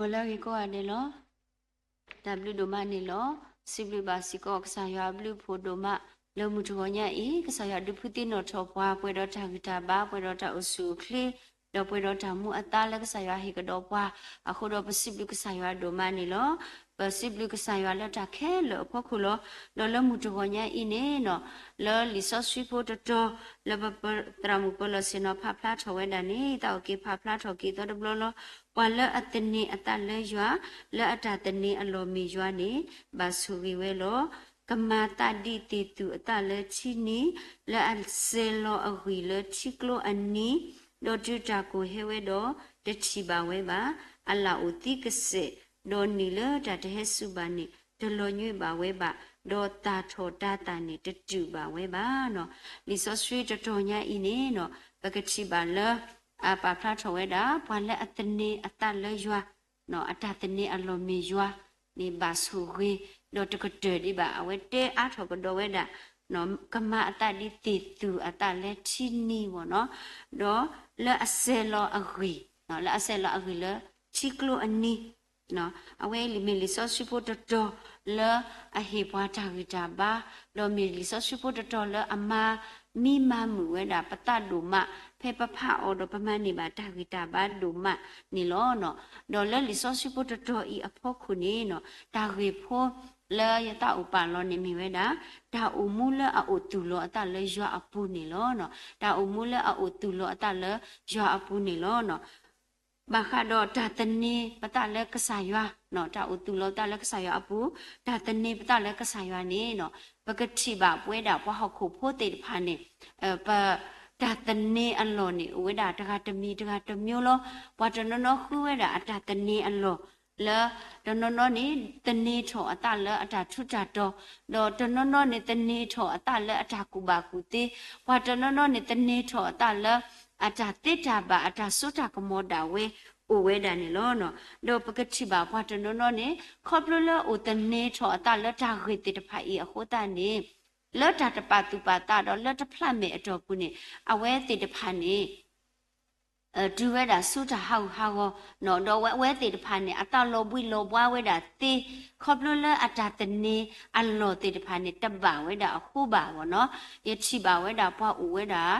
အိၣ်လၢအဂ့ၤကိးဂၤဒဲးလီၤ. တၢ်ဘျုးဒိၣ်မးန့ၣ်လီၤ. စံးဘျုးဘၣ်စ့ၢ်ကီးကစၢ်ယွၤအဘျုးအဖှိၣ်ဒိၣ်မး လၢမုၢ်တဂီၤညါအံၤ ကစၢ်ယွၤဒုးဖုသံနီၣ်ထီၣ်ပှၤ ပှဲၤဒီးတၢ်ဂံၢ်တၢ်ဘါ ပှဲၤဒီးတၢ်အိၣ်ဆူၣ်အိၣ်ချ့ ဒီးပှဲၤဒီးတၢ်မူအသါလၢကစၢ်ယွၤဟ့ၣ်ကဒီးပှၤအဃိဒီး ပစံးဘျုးကစၢ်ယွၤဒိၣ်မးန့ၣ်လီၤ. ပစံးဘျုးကစၢ်ယွၤလၢတၢ်ခဲလၢာ်အဖီခိၣ်လီၤ. ဒီးလၢမုၢ်တဂီၤညါအံၤန့ၣ် လၢလံာ်စီဆှံဖိတတီၤ လၢပသရၣ်မုၣ်ပၢၤလီၢ်ဆ့ၣ်နီၤဖးဖျါထီၣ်ဝဲဒၣ်န့ၣ် သးအိၣ်က့ၤဖးဖျါထီၣ်က့ၤသီတဘျီလီၤ. ပှၤလၢအသန့ၤအသးလၢယွၤ, လၢအတၢ်သန့ၤအလီၢ်မ့ၢ်ယွၤန့ၣ် ဘၣ်ဆိၣ်ဂ့ၤဝဲလီၤ. ကမၤသးဒ်သ့ၣ်သူၣ်အသးလၢထံနံၤ, လၢအစဲၤလီၤအဂံၢ်လၢထံကျိအနံၤ, ဒီးတုၤတၢ်ကိၢ်ဟဲဝဲဒီး တထံၣ်ဘၣ်ဝဲဘၣ်. အလၣ်အိၣ်သံကစဲာ်, ဒီးနံၣ်လၢတၢ်တဟဲစူၤဘၣ်န့ၣ် တလီၤညွံးဘၣ်ဝဲဘၣ်, ဒီးသၣ်ထီၣ်တၤသၣ်န့ၣ် တတုာ်ဘၣ်ဝဲဘၣ်. လံာ်စီဆှံတတီၤညါအံၤန့ၣ် ပကထံၣ်ဘၣ်လၢ အပာ်ဖျါထီၣ်ဝဲဒၣ် ပှၤလၢအသန့ၤအသးလၢယွၤ, အတၢ်သန့ၤအလီၢ်မ့ၢ်ယွၤန့ၣ် ဘၣ်ဆိၣ်ဂ့ၤ, ဒီးတကတၢၢ်ဒံးဘၣ် အဝဲတဲအါထီၣ်ကဒီးဝဲဒၣ် ကမၤအသးဒ်သ့ၣ်သူၣ်အသးလၢထံနံၤဘၣ်နီၤ, ဒီးလၢအစဲၤလီၤအဂံၢ်, လၢအစဲၤလီၤအဂံၢ်လၢထံကျိအနံၤ, အဝဲလံာ်မ့ၢ်လံာ်စီဆှံဖိတတီၤလၢအဟ့ၣ်ပှၤတၢ်ဂံၢ်တၢ်ဘါ, ဒီးမ့ၢ်လံာ်စီဆှံဖိတတီၤလၢအမၤမံမၤမုာ်ဝဲဒၣ်ပသးဒိၣ်မး, ဖဲပဖးအီၤဒီးပမၤန့ၢ်ဘၣ်တၢ်ဂံၢ်တၢ်ဘါဒိၣ်မးန့ၣ်လီၤ. ဒီးလၢလံာ်စီဆှံဖိတတီၤအံၤအဖီခိၣ်န့ၣ် တၢ်ဂ့ၢ်ဖိလၢယသးအိၣ်ပာ်လီၤန့ၣ်မ့ၢ်ဝဲဒၣ် တၢ်အိၣ်မူလၢအအိၣ်သူၣ်လီၤအသးလၢယွၤအပူၤန့ၣ်လီၤ. တၢ်အိၣ်မူလၢအအိၣ်သူၣ်လီၤအသးလၢယွၤအပူၤန့ၣ်လီၤ. ဘၣ်ဃးဒီးတၢ်သန့ၤပသးလၢကစၢ်ယွၤ, တၢ်အိၣ်သူၣ်လီၤသးလၢကစၢ်ယွၤအပူၤ, တၢ်သန့ၤပသးလၢကစၢ်ယွၤန့ၣ် ပကထံၣ်ဘၣ်ပဝဲဒၣ်ပှၤဟီၣ်ခိၣ်ဖိသ့ၣ်တဖၣ်န့ၣ် ပ တၢ်သန့ၤအလီၢ်န့ၣ် အိၣ်ဝဲဒၣ်တဂၤတမံၤတဂၤတမျိုးလီၤ. ပှၤတနီၤနီၤဃုဝဲဒၣ်အတၢ်သန့ၤအလီၢ်လၢ တနီၤနီၤန့ၣ် သန့ၤထီၣ်အသးလၢအတၢ်ထူးတၢ်တီၤ, ဒီးတနီၤနီၤန့ၣ် သန့ၤထီၣ်အသးလၢအတၢ်ကူၣ်ဘၣ်ကူၣ်သ့, ပှၤတနီၤနီၤန့ၣ် သန့ၤထီၣ်အသးလၢ အတၢ်သ့တၢ်ဘၣ် အတၢ်စိတၢ်ကမီၤဒၣ်ဝဲ အိၣ်ဝဲဒၣ်န့ၣ်လီၤ. ဒီးပကထံၣ်ဘၣ်ပှၤတနီၤနီၤန့ၣ် ခီဖျိလၢအိၣ်သန့ၤထီၣ်အသးလၢတၢ်ဂ့ၢ်သ့ၣ်တဖၣ်အံၤအဃိသတးန့ၣ် လၢတၢ်တပာ်သူၣ်ပာ်သးဒီးလၢတဖျးမဲာ်အတီၢ်ပူၤန့ၣ် အဝဲသ့ၣ်တဖၣ်န့ၣ် တုၤဝဲဒၣ်ဆူတၢ်ဟးဂူာ်ဟးဂီၤ, ဒီးအဝဲသ့ၣ်တဖၣ်န့ၣ် အသးလီၤဘှံးလီၤဘှါဝဲဒၣ်သ့, ခီဖျိလၢအတၢ်သန့ၤအလီၢ်သ့ၣ်တဖၣ်န့ၣ် တဘၣ်ဝဲဒၣ်အဃိဘၣ်ဘၣ်နီၤ. ယထံၣ်ဘၣ်ဝဲဒၣ်ပှၤအိၣ်ဝဲဒၣ်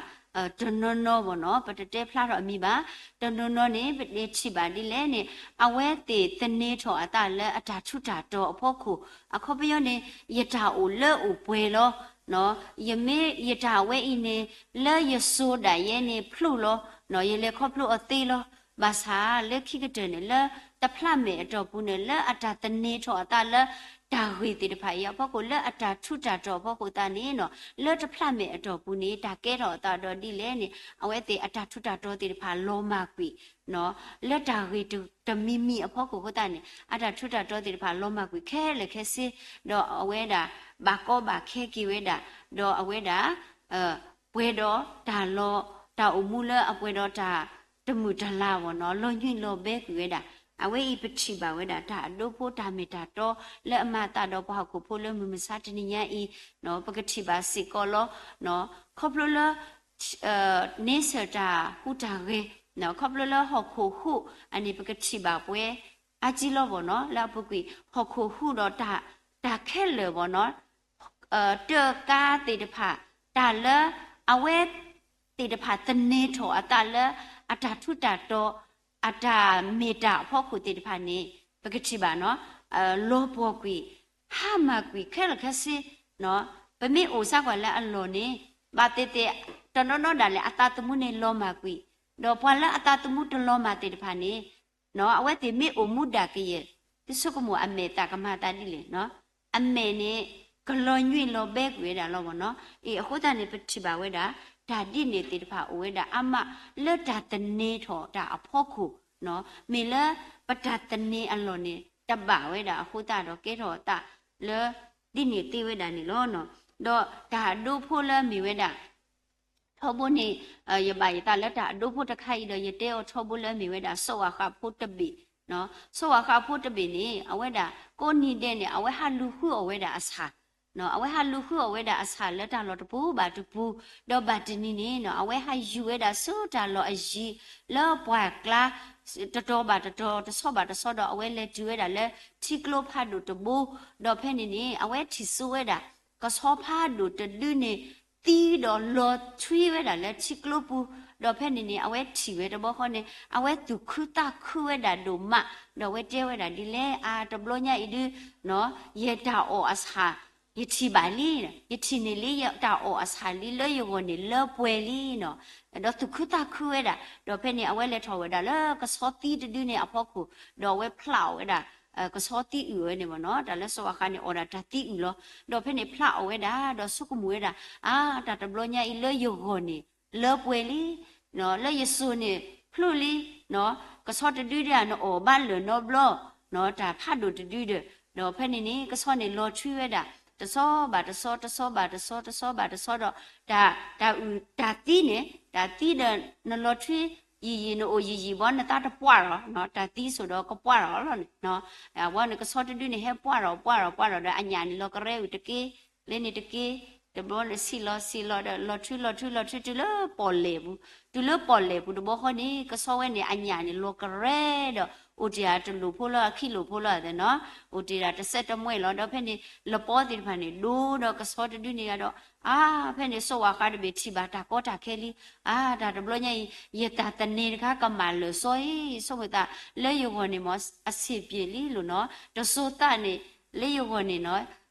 တနီၤနီၤဘၣ်နီၤ, ပတတဲဖျါထီၣ်အမံၤဘၣ်, တနီၤနီၤန့ၣ် ယထံၣ်ဘၣ်ဒ်လဲၣ်န့ၣ် အဝဲသ့ၣ်သန့ၤထီၣ်အသးလၢအတၢ်ထူးတၢ်တီၤအဖီခိၣ်, အခီပညီန့ၣ် ယတၢ်အိၣ်လၢအိၣ်ပှဲၤလီၤ. ယမ့ၢ်ယတၢ်ဝဲအံၤန့ၣ် လၢယစိၤဒၣ်ယဲန့ၣ်ဖျိလီၤ, ယလဲၤခီဖျိအီၤသ့လီၤ. ဘၣ်ဆၣ်လၢခံကတၢၢ်န့ၣ် လၢတဖျးမဲာ်အတီၢ်ပူၤန့ၣ် လၢအတၢ်သန့ၤထီၣ်အသးလၢ တၢ်ဂ့ၢ်သ့ၣ်တဖၣ်အံၤအဖီခိၣ် လၢအတၢ်ထူးတၢ်တီၤအဖီခိၣ်သတးန့ၣ်နီၤ, လၢတဖျးမဲာ်အတီၢ်ပူၤန့ၣ် တၢ်ကဲထီၣ်အသးဒီးဒ်လဲၣ်န့ၣ် အဝဲသ့ၣ်အတၢ်ထူးတၢ်တီၤသ့ၣ်တဖၣ်လီၤမၢ်ကွံာ် လၢတၢ်ဂ့ၢ်တမံၤမံၤအဖီခိၣ်အဃိသတးန့ၣ် အတၢ်ထူးတၢ်တီၤသ့ၣ်တဖၣ်လီၤမၢ်ကွံာ်ခဲလၢာ်ခဲဆ့, ဒီးအဝဲဒၣ် ဘၣ်ကီဘၣ်ခဲက့ၤဝဲဒၣ်, ဒီးအဝဲဒၣ် ပှဲၤဒီးတၢ်လီၤ, တၢ်အိၣ်မူလၢအပှဲၤဒီးတၢ်တမုာ်တလၤဘၣ်နီၤ, လီၤညွံးလီၤဘဲကွံာ်ဝဲဒၣ်. အဝဲအံၤပထံၣ်ဘၣ်ဝဲဒၣ် တၢ်အဒိဖိတၢ်မ့ၢ်တၢ်တီ လၢအမၤအသးဒီးပှၤဟီၣ်ခိၣ်ဖိလၢမုၢ်မဆါတနံၤညါအံၤ, ပကထံၣ်ဘၣ်စ့ၢ်ကီးလီၤ. ခီဖျိလၢ န့ဆၢၣ်တၢ်ဟူးတၢ်ဂဲၤ, ခီဖျိလၢဟီၣ်ခိၣ်ဟူးအန့ၣ် ပကထံၣ်ဘၣ်ပှဲၤအါကံလီၤဘၣ်နီၤ, လၢအပူၤကွံာ် ဟီၣ်ခိၣ်ဟူးဒီးတၢ်ခဲလၢာ်ဘၣ်နီၤ, တၢ်ကါသ့ၣ်တဖၣ်, တၢ်လၢအဝဲသ့ၣ်တဖၣ်သန့ၤထီၣ်အသးလၢ အတၢ်ထူးတၢ်တီၤ အတၢ်မ့ၢ်တၢ်အဖီခိၣ်သ့ၣ်တဖၣ်န့ၣ် ပကထံၣ်ဘၣ်နီၤ, လီၤပှီၢ်ကွံာ် ဟါမၢ်ကွံာ်ခဲလၢာ်ခဲဆ့, ပမ့ၢ်အိၣ်စ့ၢ်ကီးလၢအလီၢ်န့ၣ် ဘၣ်သ့ၣ်သ့ၣ် တနီၤနီၤဒၣ်လဲာ် အသးသမူန့ၣ်လီၤမၢ်ကွံာ်, ဒီးပှၤလၢအသးသမူတလီၤမၢ်သ့ၣ်တဖၣ်န့ၣ် အဝဲသ့ၣ်မ့ၢ်အိၣ်မူဒၣ်ကယဲၢ် သုဆိကမိၣ်အမဲာ်သၣ်ကမၤအသးဒ်လဲၣ်, အမဲာ်န့ၣ် ကလီၤညွံးလီၤဘဲကွံာ်ဝဲဒၣ်လီၤဘၣ်နီၤ. အဃိသတးန့ၣ် ပထံၣ်ဘၣ်ဝဲဒၣ် တၢ်ဒ်န့ၣ်သ့ၣ်တဖၣ်အိၣ်ဝဲဒၣ်အါမး လၢတၢ်သန့ၤထီၣ်တၢ်အဖီခိၣ်, မ့ၢ်လၢပတၢ်သန့ၤအလီၢ်န့ၣ် တဘၣ်ဝဲဒၣ်အဃိသတးဒီး ကဲထီၣ်အသးလၢ ဒ်န့ၣ်သ့ဝဲဒၣ်န့ၣ်လီၤ. ဒီးတၢ်အဒိဖိလၢမ့ၢ်ဝဲဒၣ် ထီဘိန့ၣ် ယဘၣ်ယသးလၢတၢ်အဒိဖိတခါအံၤဒီး ယတဲအီၤထီဘိလၢမ့ၢ်ဝဲဒၣ် စီၤဝၣ်ဃးဖိတဘ့ၣ်, စီၤဝၣ်ဃးဖိတဘ့ၣ်န့ၣ် အဝဲဒၣ်ကိးနံၤဒဲးန့ၣ် အဝဲဟးလူၤဃုအီၣ်ဝဲဒၣ်အဆၣ်, အဝဲဟးလူၤဃုအီၣ်ဝဲဒၣ်အဆၣ်လၢတၢ်လီၢ်တပူၤဘၣ်တပူၤ, ဒီးဘၣ်တနံၤန့ၣ် အဝဲဟးယူၤဝဲဒၣ်ဆူတၢ်လီၢ်အယံၤ လၢပှၢ်ကျါ တတီၤဘၣ်တတီၤ တဆီဘၣ်တဆီဒီး အဝဲလဲၤတုၤဝဲဒၣ်လၢထံကျိဖးဒိၣ်တဘိ, ဒီးဖဲန့ၣ်န့ၣ် အဝဲထံၣ်စိဝဲဒၣ် ကဆီဖးဒိၣ်တဒုန့ၣ် သံဒီးလီၤထွံဝဲဒၣ်လၢထံကျိပူၤ, ဒီးဖဲန့ၣ်န့ၣ် အဝဲထံၣ်ဝဲတဘျီဃီန့ၣ် အဝဲသူၣ်ခုသးခုဝဲဒၣ်ဒိၣ်မး, ဒီးအဝဲတဲဝဲဒၣ်ဒ်လဲၣ်, အါ တဘျီညါအံၤဒု ယတၢ်အီၣ်အဆၣ် ယထံၣ်ဘၣ်လံ, ယထံၣ်န့ၢ်လံ ယတၢ်အီၣ်အဆၣ်လံ လၢယဂီၢ်န့ၣ်လၢပှဲၤလံနီၤ, ဒီးသူၣ်ခုသးခုဝဲဒၣ်, ဒီးဖဲန့ၣ် အဝဲလဲၤထီၣ်ဝဲဒၣ်လၢကဆီသံတဒုန့ၣ်အဖီခိၣ်, ဒီးအဝဲဖျးအီၣ်ဝဲဒၣ် ကဆီသံအုၣ်ဝဲန့ၣ်မ့ၢ်နီၤ, တၢ်လၢစီၤဝၣ်ဃးန့ၣ် အီၣ်ဒၣ်တၢ်သံအုၣ်လီၤ, ဒီးဖဲန့ၣ်ဖျးအီၣ်ဝဲဒၣ် ဒီးဆိကမိၣ်ဝဲဒၣ်, အါ တၢ်တဘျီညါအံၤလၢယဂီၢ်န့ၣ် လၢပှဲၤလံ လၢယစိၤန့ၣ်ဖျိလံ, ကဆီတဒုဒၣ် နအီၣ်ဘၣ်လၢာ်နီတဘျီ, တၢ်ဖးဒိၣ်တဒုဒီး, ဒီးဖဲန့ၣ်န့ၣ် ကဆီန့ၣ်လီၤထွံဝဲဒၣ် တဆီဘၣ်တဆီ တဆီဘၣ်တဆီ တဆီဘၣ်တဆီဒီး, တၢ် တၢ်အုၣ်တၢ်သံန့ၣ် တၢ်သံဒီး နလီၤထွံ ယံာ်ယံာ် နအိၣ်ယံာ်ယံာ်ဘီ နသးတပှၢ်လီၤ, တၢ်သံစိၤဒီးကပှၢ်လီၤလီၤန့ၣ်, အဝဲန့ၣ်ကဆီတဒုန့ၣ် ဟဲပှၢ်လီၤပှၢ်လီၤပှၢ်လီၤဒီး အညၣ်န့ၣ် လီၤကရဲအုၣ်တက့ၢ် လၢန့ၣ်တက့ၢ်, တဘျီန့ၣ် ဆံးလီၤဆံးလီၤဒီး လီၤထွံလီၤထွံလီၤထွံတုၤလၢပီၣ်လဲၣ်ပူၤ, တုၤလၢပီၣ်လဲၣ်ပူၤတဘျီဃီန့ၣ် ကဆီဝဲန့ၣ် အညၣ်န့ၣ် လီၤကရဲဒီး အိၣ်တ့ၢ်အတလိၣ်ဖိလၢအခံလိၣ်ဖိလၢအသးနီၤ, အိၣ်တ့ၢ်ဒၣ်တစဲးတမှဲလီၤ, ဒီးဖဲန့ၣ် လပီသ့ၣ်တဖၣ်န့ၣ် ဒိဒီးကဆီတဒုန့ၣ်ဂၤဒီး, အါ ဖဲန့ၣ် စီၤဝၣ်ဃးတဘ့ၣ်ထံၣ်ဘၣ်တၢ်ကီတၢ်ခဲလံ, အါ တၢ်တဘျီညါအံၤ ယတၢ်သန့ၤတခါကမၣ်လၢာ်စီအံၤ ဆိကမိၣ်သး လၢယဂီၢ်န့ၣ်မ့ၢ် အဆံးပျ့ၤလံလိာ်နီၤ, တစိၤသးန့ၣ် လၢယဂီၢ်န့ၣ်နီၤ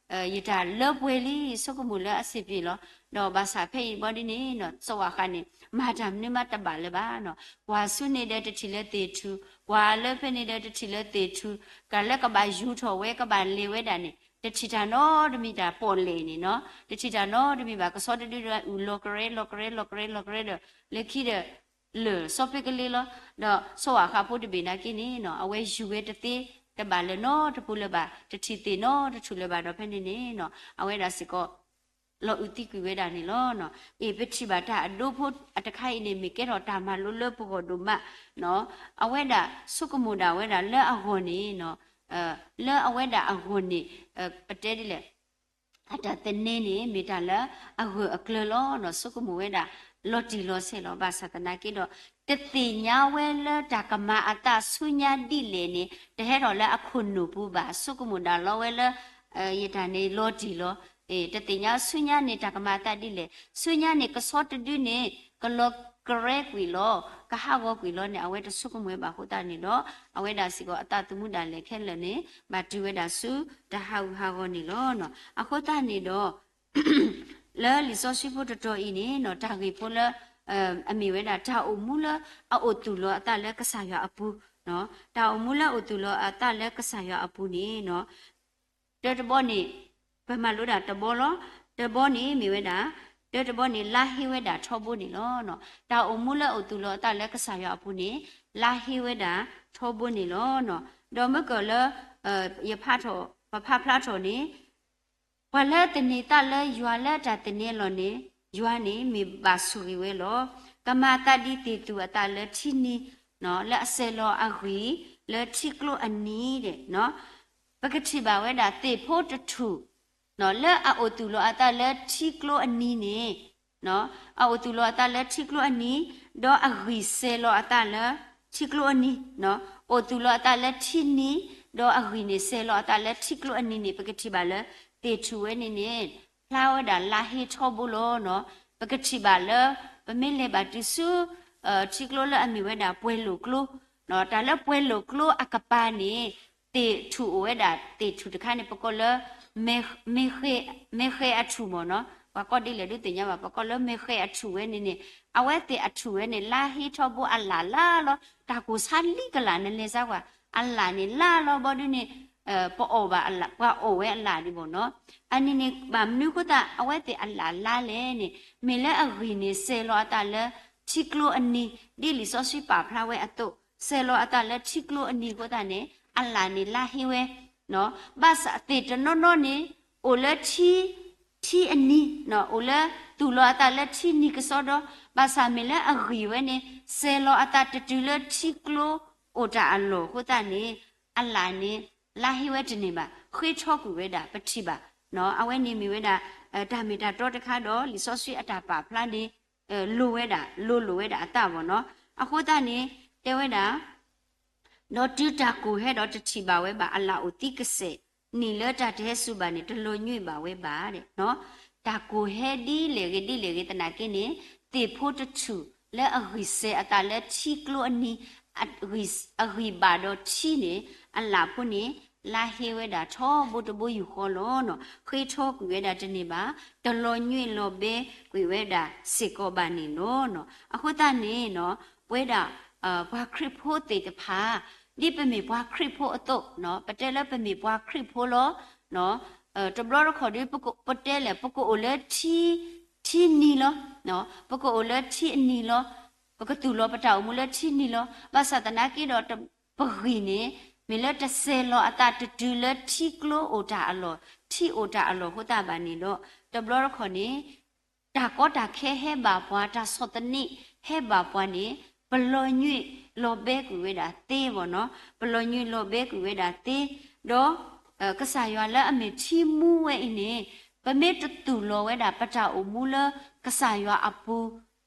ယတၢ်လၢပှဲၤလံ ဆိကမိၣ်လၢအဆံးပျ့ၤလီၤ, ဒီးဘၣ်ဆၣ်ဖဲအံၤဘီဒ်န့ၣ်နီၤ စီၤဝၣ်ဃးန့ၣ် မၤတၢ်မနုၤမးတဘၣ်လၢၤဘၣ်နီၤ, ကွၢ်ဆူန့ၣ်ဒီးတထံၣ်လၢသ့ၣ်ထူၣ်, ကွၢ်လၢဖဲန့ၣ်ဒီးတထံၣ်လၢသ့ၣ်ထူၣ်, တၢ်လၢကဘၣ်ယူၤထီၣ်ဝဲကဘၣ်လဲၤဝဲဒၣ်န့ၣ် တထံၣ်တၢ်နီတမံၤတၢ်ပီၣ်လဲၣ်န့ၣ်နီၤ, တထံၣ်တၢ်နီတမံၤဘၣ် ကဆီတဒုဒီးအုၣ်လီၤကရဲလီၤကရဲလီၤကရဲလီၤကရဲဒီး လၢခံဒီး လၢာ်စီဖ့ကလ့လီၤ, ဒီးစီၤဝၣ်ဃးဖိတဘ့ၣ်နာ်က့န့ၣ်နီၤ အဝဲယူၤဝဲတသ့ တဘၣ်လၢာ်နီတပူၤလၢၤဘၣ် တထံၣ်သ့ၣ်နီတထူၣ်လၢၤဘၣ်ဒီးဖဲန့ၣ်န့ၣ်နီၤ အဝဲဒၣ်စ့ၢ်ကီး လီၤအုးသံကွံာ်ဝဲဒၣ်န့ၣ်လီၤ. အ့ၣ် ပထံၣ်ဘၣ်တၢ်အဒိဖိအတခါအံၤန့ၣ် မ့ၢ်ကဲထီၣ်တၢ်မၤလိလၢပဂီၢ်ဒိၣ်မးနီၤ, အဝဲဒၣ်ဆိကမိၣ်ဒၣ်ဝဲဒၣ်လၢအဂီၢ်န့ၣ်နီၤ, လၢအဝဲဒၣ်အဂီၢ်န့ၣ် ပတဲဒ်လဲၣ် အတၢ်သန့ၤန့ၣ် မ့ၢ်တၢ်လၢအဂၢၢ်အကျၢၤလီၤနီၤ, ဆိကမိၣ်ဝဲဒၣ် လီၤတံၢ်လီၤဆဲးလီၤ. ဘၣ်ဆၣ်သနာ်က့ဒီး တသ့ၣ်ညါဝဲလၢတၢ်ကမၤအသးဆူညါဒ်လဲၣ်န့ၣ် တဟဲထီၣ်လၢအခိၣ်နူာ်ပူၤဘၣ်, ဆိကမိၣ်ဒၣ်လီၤဝဲလၢ ယတၢ်န့ၣ်လီၤတံၢ်လီၤ, တသ့ၣ်ညါဆူညါန့ၣ် တၢ်ကမၤအသးဒ်လဲၣ်, ဆူညါန့ၣ် ကဆီတဒုန့ၣ် ကလီၤကရဲကွံာ်လီၤ, ကဟးဂီၤကွံာ်လီၤန့ၣ် အဝဲတဆိကမိၣ်ဝဲဘၣ်အဃိသတးန့ၣ်ဒီး အဝဲဒၣ်စ့ၢ်ကီးအသးသမူဒၣ်လဲာ်ခဲလၢာ်န့ၣ် ဘၣ်တုၤဝဲဒၣ်ဆူတၢ်ဟးဂူာ်ဟးဂီၤန့ၣ်လီၤ. အဃိသတးန့ၣ်ဒီး လၢလံာ်စီဆှံဖိတတီၤအံၤန့ၣ်နီၤ တၢ်ဂ့ၢ်ဖိလၢ အမ့ၢ်ဝဲဒၣ်တၢ်အိၣ်မူလၢအအိၣ်သူၣ်လီၤအသးလၢကစၢ်ယွၤအပူၤ, တၢ်အိၣ်မူလၢအအိၣ်သူၣ်လီၤအသးလၢကစၢ်ယွၤအပူၤန့ၣ်နီၤ တၢတဘီန့ၣ် ပမၤလိဒၣ်တဘီလီၤ. တဘီန့ၣ်မ့ၢ်ဝဲဒၣ် တၢတဘီန့ၣ် လါဟ့ဝဲဒၣ်ထီဘိန့ၣ်လီၤ. တၢ်အိၣ်မူလၢအအိၣ်သူၣ်လီၤအသးလၢကစၢ်ယွၤအပူၤန့ၣ် လါဟ့ဝဲဒၣ်ထီဘိန့ၣ်လီၤ. ဒီးမ့ၢ်ကီးလၢ ယဖးထီၣ် ပဖးဖျါထီၣ်န့ၣ် ပှၤလၢသန့ၤသးလၢယွၤလၢတၢ်သန့ၤအလီၢ်န့ၣ် ယွၤန့ၣ်မ့ၢ်ဘၣ်ဆိၣ်ဂ့ၤဝဲလီၤ. ကမၤအသးဒ်သ့ၣ်သူၣ်အသးလၢထံနံၤ လၢအစဲးလီၤအဂံၢ်လၢထံကျိအနံၤဒဲး ပကထံၣ်ဘၣ်ဝဲဒၣ်သ့ၣ်ဖိတထူၣ် လၢအအိၣ်သူၣ်လီၤအသးလၢထံကျိအနံၤန့ၣ် အအိၣ်သူၣ်လီၤအသးလၢထံကျိအနံၤ ဒီးအဂံၢ်စဲးလီၤအသးလၢထံကျိအနံၤ, အိၣ်သူၣ်လီၤအသးလၢထံနံၤ ဒီးအဂံၢ်န့ၣ်စဲးလီၤအသးလၢထံကျိအနံၤန့ၣ် ပကထံၣ်ဘၣ်လၢ သ့ၣ်ထူၣ်ဝဲန့ၣ်န့ၣ် ဖျါဝဲဒၣ်လါဟ့ထီဘိလီၤ. ပကထံၣ်ဘၣ်လၢ ပမ့ၢ်လဲၤဘၣ်တုၤဆူ ထံကျိလၢအမ့ၢ်ဝဲဒၣ်ပှဲၤလိာ်ကျိ တၢ်လၢပှဲၤလိာ်ကျိအကပၤန့ၣ် သ့ၣ်ထူၣ်အိၣ်ဝဲဒၣ် သ့ၣ်ထူၣ်တခါန့ၣ် ပကိးလၢ မဲဃဲအထူၣ်မ့ၢ်နီၤ, ပှၤကိးဒ်လဲၣ်ဒုးသ့ၣ်ညါဘၣ်, ပကိးလၢမဲဃဲအထူၣ်ဝဲန့ၣ်န့ၣ် အဝဲသ့ၣ်အထူၣ်ဝဲန့ၣ် လါဟ့ထီဘိအလၣ်လါလီၤ, တၢ်ကိၢ်ဆါလံကလၣ် နလဲၤစါကွၢ် အလၣ်န့ၣ်လါလီၤဘီဒုးန့ၣ် ပအီၣ်ဘၣ်အလၣ် ပှၤအီၣ်ဝဲအလၣ်ဒံးဘၣ်နီၤ, အနံၤန့ၣ် ဘၣ်မနုၤအဃိသတး အဝဲသ့ၣ်အလၣ်လါလဲၣ်န့ၣ် မ့ၢ်လၢအဂံၢ်န့ၣ် စဲးလီၤအသးလၢ ထံကျိအနံၤ ဒ်လံာ်စီဆှံပာ်ဖျါဝဲအသိး စဲးလီၤအသးလၢထံကျိအနံၤအဃိသတးန့ၣ် အလၣ်န့ၣ်လါဟ့ဝဲ, ဘၣ်ဆၣ်သ့ၣ်တနီၤနီၤန့ၣ် အိၣ်လၢထံ ထံအနံၤ အိၣ်လၢသူၣ်လီၤအသးလၢထံနံၤကစီဒီ, ဘၣ်ဆၣ်မ့ၢ်လၢအဂံၢ်ဝဲန့ၣ် စဲးလီၤအသးတတုၤလၢထံကျိအိၣ်တၢ်အလီၢ်အဃိသတးန့ၣ် အလၣ်န့ၣ် လါဟ့ဝဲတန့ၢ်ဘၣ်, ဃ့ထီကွံာ်ဝဲဒၣ် ပထံၣ်ဘၣ်. အဝဲန့ၣ်မ့ၢ်ဝဲဒၣ် တၢ်မ့ၢ်တၢ်တီတခါဒီး လံာ်စီဆှံအတၢ်ပာ်ဖျါန့ၣ် လိၤဝဲဒၣ် လိၤလိာ်ဝဲဒၣ်အသးဘၣ်နီၤ. အဃိသတးန့ၣ် တဲဝဲဒၣ် ဒီးတုၤတၢ်ကိၢ်ဟဲဒီးတထံၣ်ဘၣ်ဝဲဘၣ် အလၣ်အိၣ်သံကစဲာ်, နံၣ်လၢတၢ်တဟဲစူၤဘၣ်န့ၣ် တလီၤညွံးဘၣ်ဝဲဘၣ်. တၢ်ကိၢ်ဟဲဒ်လဲၣ်ဂ့ၤဒ်လဲၣ်ဂ့ၤသနာ်က့န့ၣ် သ့ၣ်ဖိတထူၣ်လၢအဂံၢ်စဲၤအသးလၢထံကျိအနံၤ, အဂံၢ်ဘၣ်ဒီးထံန့ၣ် အလၣ်ဖိန့ၣ် လါဟ့ဝဲဒၣ်ထီဘိတဘိယူၢ်ဃီလီၤ. ဃ့ထီကွံာ်ဝဲဒၣ်တန့ၢ်ဘၣ်, တလီၤညွံးလီၤဘဲကွံာ်ဝဲဒၣ်စ့ၢ်ကီးဘၣ်န့ၣ်လီၤ. အဃိသတးန့ၣ် ပဝဲဒၣ် ပှၤခရံာ်ဖိသ့ၣ်တဖၣ် ဒ်ပမ့ၢ်ပှၤခရံာ်ဖိအသိး, ပတဲလၢပမ့ၢ်ပှၤခရံာ်ဖိလီၤ. တဘျီတခီၣ်ဒီး ပတဲလဲၣ် ပကအိၣ်လၢ ထံနံၤလီၤ. ပကအိၣ်လၢထံအနံၤလီၤ. ပကသူၣ်လီၤပတၢ်အိၣ်မူလၢထံနံၤလီၤ. ဘၣ်ဆၣ်သနာ်က့ဒီး ပဂံၢ်န့ၣ် မ့ၢ်လၢတစဲၤလီၤအသးတတုၤလၢထံကျိအိၣ်တၢ်အလီၢ်, ထံအိၣ်တၢ်အလီၢ်အဃိသတးဘၣ်န့ၣ်ဒီး တဘျီတခီၣ်န့ၣ် တၢ်ကီတၢ်ခဲဟဲဘၣ်ပှၤ, တၢ်ဆီၣ်သနံးဟဲဘၣ်ပှၤန့ၣ် ပလီၤညွံးလီၤဘဲကွံာ်ဝဲဒၣ်သ့ဘၣ်နီၤ, ပလီၤညွံးလီၤဘဲကွံာ်ဝဲဒၣ်သ့, ဒီး ကစၢ်ယွၤလၢအမ့ၢ်ထံမူဝဲအံၤန့ၣ် ပမ့ၢ်တသူၣ်လီၤဝဲဒၣ်ပတၢ်အိၣ်မူလၢကစၢ်ယွၤအပူ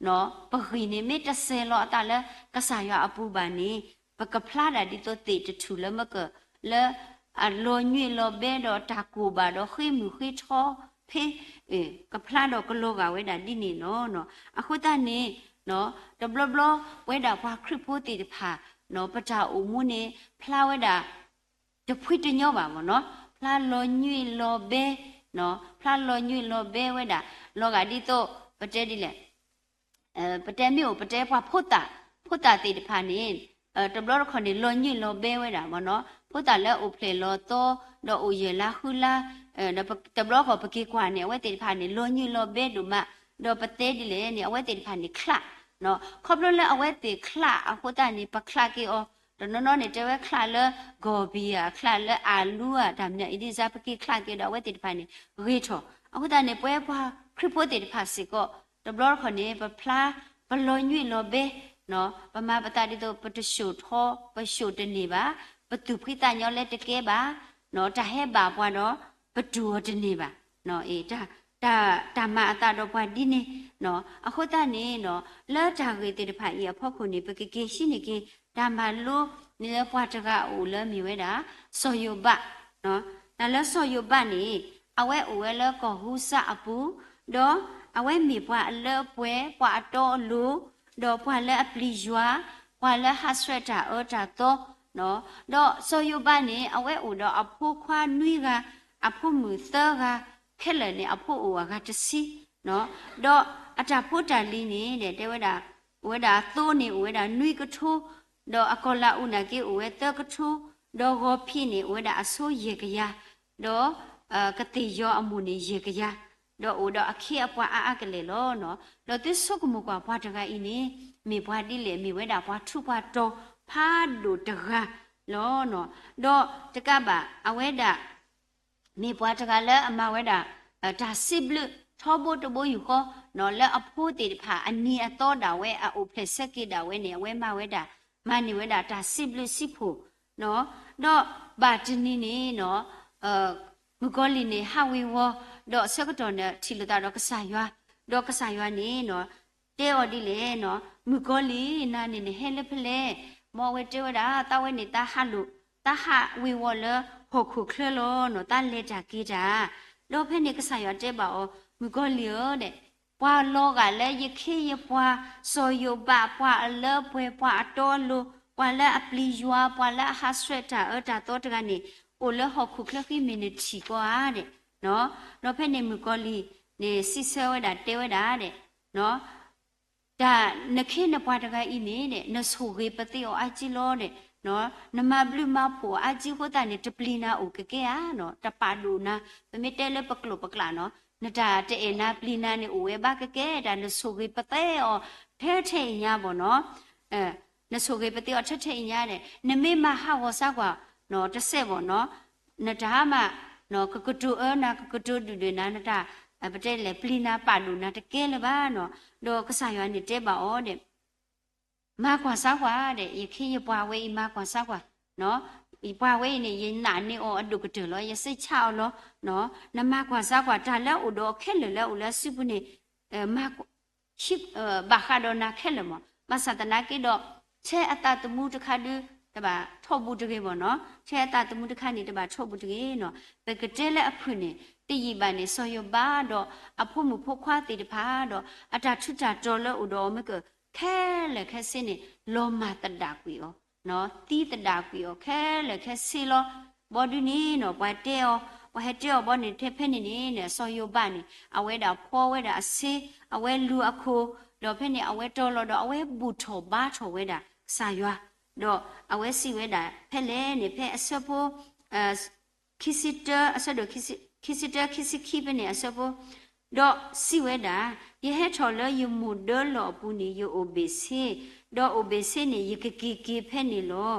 ၤ, ပဂံၢ်န့ၣ်မ့ၢ်တစဲၤလီၤအသးလၢကစၢ်ယွၤအပူၤဘၣ်န့ၣ် ပကဖျါဒၣ်ဒ်သိးသ့ၣ်တထူၣ်လၢမကၢၢ် လၢအလီၤညွံးလီၤဘဲဒီးတၢ်ကိၢ်ဘၣ်ဒီးဃ့မုၢ်ဃ့ထီဖဲ ကဖျါဒီးကလီၤဂာ်ဝဲဒၣ်ဒ်န့ၣ်လီၤ. အဃိသတးန့ၣ် တဘျီဘျီ ပဝဲဒၣ်ပှၤခရံာ်ဖိသ့ၣ်တဖၣ် ပတၢ်အိၣ်မူန့ၣ် ဖျါဝဲဒၣ် တဖှံတညီဘၣ်မ့ၢ်နီၤ, ဖျါလီၤညွံးလီၤဘဲ, ဖျါလီၤညွံးလီၤဘဲဝဲဒၣ် လီၤဂာ်ဒ်သိး ပတဲဒ်လဲၣ် ပတဲမ့ၢ်အိၣ် ပတဲပှၤဖိသၣ်, ဖိသၣ်သ့ၣ်တဖၣ်န့ၣ် တဘျီတခီၣ်န့ၣ် လီၤညွံးလီၤဘဲဝဲဒၣ်မ့ၢ်နီၤ, ဖိသၣ်လၢအိၣ်ဖျဲၣ်လီၤသီ ဒီးအိၣ်ယဲၢ်လါဃုလါ, ဒီးတဘျီတခီၣ်ပက့ၤကွၢ်န့ၣ် အဝဲသ့ၣ်တဖၣ်န့ၣ် လီၤညွံးလီၤဘဲဒိၣ်မး, ဒီးပတဲဒ်လဲၣ်န့ၣ် အဝဲသ့ၣ်တဖၣ်န့ၣ်ချး, ခီဖျိလၢအဝဲသ့ၣ်ချးအဃိသတးန့ၣ် ပချးက့ၤအီၤ, တနီၤနီၤန့ၣ် တဲဝဲချးလၢ ဂီၤဘံဧါ, ချးလၢအလူဧါ, တၢ်မနုၤအံၤဒ်စါ ပက့ၤချးက့ၤဒီးအဝဲသ့ၣ်တဖၣ်န့ၣ် ဂ့ၤထီၣ်, အဃိသတးန့ၣ် ပဝဲပှၤခရံာ်ဖိသ့ၣ်တဖၣ်စ့ၢ်ကီး တဘျီတခီၣ်န့ၣ် ပဖျါ ပလီၤညွံးလီၤဘဲ, ပမၤပသးဒ်သိး ပတဆှိၣ်ထီ ပဆှိၣ်တန့ၢ်ဘၣ်, ပသူၣ်ဖှံသးညီလၢတကဲဘၣ်, တၢ်ဟဲဘၣ်ပှၤဒီး ပတူၢ်အီၤတန့ၢ်ဘၣ်, တၢ်မၤအသးဒီးပှၤဒ်န့ၣ်, အဃိသတးန့ၣ် လၢတၢ်ဂ့ၢ်သ့ၣ်တဖၣ်အံၤအဖီခိၣ်န့ၣ် ပကက့ၤဟံးန့ၢ်က့ၤ တၢ်မၤလိန့ၣ်လၢပှၤတဂၤအအိၣ်လၢမ့ၢ်ဝဲဒၣ် စီၤယိၤဘး, တၢ်လၢစီၤယိၤဘးန့ၣ် အဝဲအိၣ်ဝဲလၢကီၢ်ဟူစါအပူၤ, ဒီးအဝဲမ့ၢ်ပှၤအလၢအပှဲၤ ပှၤအတီအလိၤ, ဒီးပှၤလၢအပျံၤယွၤ, ပှၤလၢဟးဆှဲးတၢ်အၢတၢ်သီ, ဒီးစီၤယိၤဘးန့ၣ် အဝဲအိၣ်ဒီးအဖိခွါနွံဂၤ, အဖိမုၣ်သၢဂၤ, ခဲလၢာ်န့ၣ် အဖိအိၣ်အဂၤတဆံ, ဒီးအတၢ်ဖိတၢ်လံၤန့ၣ် တဲဝဲဒၣ် အိၣ်ဝဲဒၣ်သိန့ၣ် အိၣ်ဝဲဒၣ်နွံကထိ, ဒီးအကီၤလၤအူးနာ်က့ အိၣ်ဝဲသၢကထိ, ဒီးဂီၤဖံးန့ၣ် အိၣ်ဝဲဒၣ်အဆိယဲၢ်ကယၤ, ဒီး ကသ့ၣ်ယီၤအမိၢ်န့ၣ်ယဲၢ်ကယၤ, ဒီးအိၣ်ဒီးအခ့အပှၤအါအါကလဲာ်လီၤ. ဒီးသုဆိကမိၣ်ကွၢ်ပှၤတဂၤအံၤန့ၣ် မ့ၢ်ပှၤဒ်လဲၣ်, မ့ၢ်ဝဲဒၣ်ပှၤထူးပှၤတီၤဖးဒိၣ်တဂၤလီၤ. ဒီးတကးဘၣ် အဝဲဒၣ် မ့ၢ်ပှၤတဂၤလၢအမၤဝဲဒၣ် တၢ်စံးဘျုးထီဘိတဘိယူၢ်ဃီ, လၢအဖိသ့ၣ်တဖၣ်အနံၤအသီဒၣ်ဝဲ အအိၣ်ဖျဲၣ်ဆၢက့ၤဒၣ်ဝဲန့ၣ် အဝဲမၤဝဲဒၣ် မၤန့ၢ်ဝဲဒၣ်တၢ်စံးဘျုးစံးဖှိၣ်, ဒီးဘၣ်တနံၤန့ၣ် မုၣ်ကီၤလံၢ်န့ၣ် ဟးဝ့ၤဝီၤ, ဒီးအဆၢကတီၢ်န့ၣ် ထံၣ်လိာ်သးဒီးကစၢ်ယွၤ, ဒီးကစၢ်ယွၤန့ၣ် တဲအီၤဒ်လဲၣ်, မုၣ်ကီၤလံၢ် နၤန့ၣ်နဟဲလၢဖဲလဲၣ်, မ်အဝဲတဲဝဲဒၣ် သးဝဲန့ၣ် သးဟးလိာ်, သးဟးဝ့ၤဝီၤလၢဟီၣ်ခိၣ်ချၢလီၤ, သးလဲၤတၢ်က့ၤတၢ်, ဒီးဖဲန့ၣ်ကစၢ်ယွၤတဲဘၣ်အီၤ မုၣ်ကီၤလံၢ်ဧၢ, ပှၤလီၤဂာ်လၢယခ့ယပှၤ, စီၤယိၤဘး, ပှၤအလၢအပှဲၤ, ပှၤအတီအလိၤ, ပှၤလၢအပျံၤယွၤ, ပှၤလၢအဟးဆှဲးတၢ်အၢတၢ်သီတဂၤန့ၣ် အိၣ်လၢဟီၣ်ခိၣ်ချၢဃံမ့ၢ်နထံၣ်ကီဧါဒဲး, ဒီးဖဲန့ၣ်မုၣ်ကီၤလံၢ်န့ၣ် စံးဆၢဝဲဒၣ်တဲဝဲဒၣ်ဒဲး တၢ်နခ့နပှၤတဂၤအံၤန့ၣ်ဒဲး နဆိၣ်ဂ့ၤပသ့အီၤအါကံလီၤဒဲး, နမၤဘျုးမၤဖှိၣ်အီၤအါကံအဃိသတးန့ၣ် တပျံၤနၤအိၣ်ကကဲဧါ, တပာ်ဒိၣ်နၤ, ပမ့ၢ်တဲလၢပကျိာ်ပကျးနီၤ, နတၢ်တအဲၣ်နၤပျံၤနၤန့ၣ်အိၣ်ဝဲဘၣ်ကကဲ, တၢ်နဆိၣ်ဂ့ၤပသ့အီၤ ထဲထဲအံၤညါဘၣ်နီၤ, နဆိၣ်ဂ့ၤပသ့အီၤထဲထဲအံၤညါဒဲး, နမ့ၢ်မၤဟးဂီၤစါကွၢ် တစဲးဘၣ်နီၤ, နတၢ်မၤ ကကတိၤအၢနၤ ကကတိၤဒုၣ်ဒွဲၣ်နၤ နတၢ် ပတဲလဲၣ် ပျံၤနၤပာ်ဒိၣ်နၤတကဲလၢၤဘၣ်နီၤ, ဒီးကစၢ်ယွၤန့ၣ်တဲဘၣ်အီၤဒဲး မၤကွၢ်စါကွၢ်ဒဲး ယခ့ယပှၤဝဲအံၤမၤကွၢ်စါကွၢ်, ယပှၤဝဲအံၤန့ၣ် ယနာ်န့ၢ်အီၤအဒိၣ်ကတၢၢ်လီၤ, ယစံးဆၢအီၤလီၤ, နမၤကွၢ်စါကွၢ် တၢ်လၢအိၣ်ဒီးခဲလၢာ်လၢအအိၣ်လၢအစုပူၤန့ၣ် မၤ ဘၣ်ဃးဒီးနၤခဲလၢာ်မး, ဘၣ်ဆၣ်သနာ်က့ဒီး ထဲအသးသမူတခါဒု တဘၣ်ထီၣ်ဘူးတဂ့ၤဘၣ်နီၤ, ထဲအသးသမူတခါန့ၣ် တဘၣ်ထီၣ်ဘူးတဂ့ၤနီၤ. ပကတဲလၢအဖုၣ်န့ၣ် တယံာ်ဘၣ်န့ၣ် စီၤယိၤဘးဒီးအဖိမုၣ်ဖိခွါသ့ၣ်တဖၣ်ဒီး အတၢ်ထူးတၢ်တီၤလၢအိၣ်ဒီးအီၤမ့ၢ်က ခဲလၢာ်ခဲဆ့န့ၣ် လီၤမၢ်သဒၣ်ကွံာ်အီၤ, သံသဒၣ်ကွံာ်အီၤ ခဲလၢာ်ခဲဆ့လီၤ. ဘီဒုန့ၣ်နီၤ ပှၤတဲအီၤ, ပှၤဟဲတဲအီၤဘီန့ၣ် ထဲဖဲန့ၣ်န့ၣ် စီၤယိၤဘးန့ၣ် အဝဲဒၣ်ဖီဝဲဒၣ်အဆ့, အဝဲလူၤအခိၣ်, ဒီးဖဲန့ၣ် အဝဲတီၤလီၤဒီး အဝဲဘူၣ်ထီၣ်ဘါထီၣ်ဝဲဒၣ်ကစၢ်ယွၤ, ဒီးအဝဲစံးဝဲဒၣ် ဖဲလဲၣ်န့ၣ် ဖဲအဆၢဖိ ခံဆံတၢ အဆၢဒိၣ် ခံဆံတၢ ခံဆံခံဖဲန့ၣ်အဆၢဖိ, ဒီးစံးဝဲဒၣ်, ယဟဲထီၣ်လၢယမိၢ်ဒၢလီၢ်အပူၤန့ၣ် ယအိၣ်ဘ့ၣ်ဆ့, ဒီးအိၣ်ဘ့ၣ်ဆ့န့ၣ် ယကက့ၤက့ၤဖဲန့ၣ်လီၤ.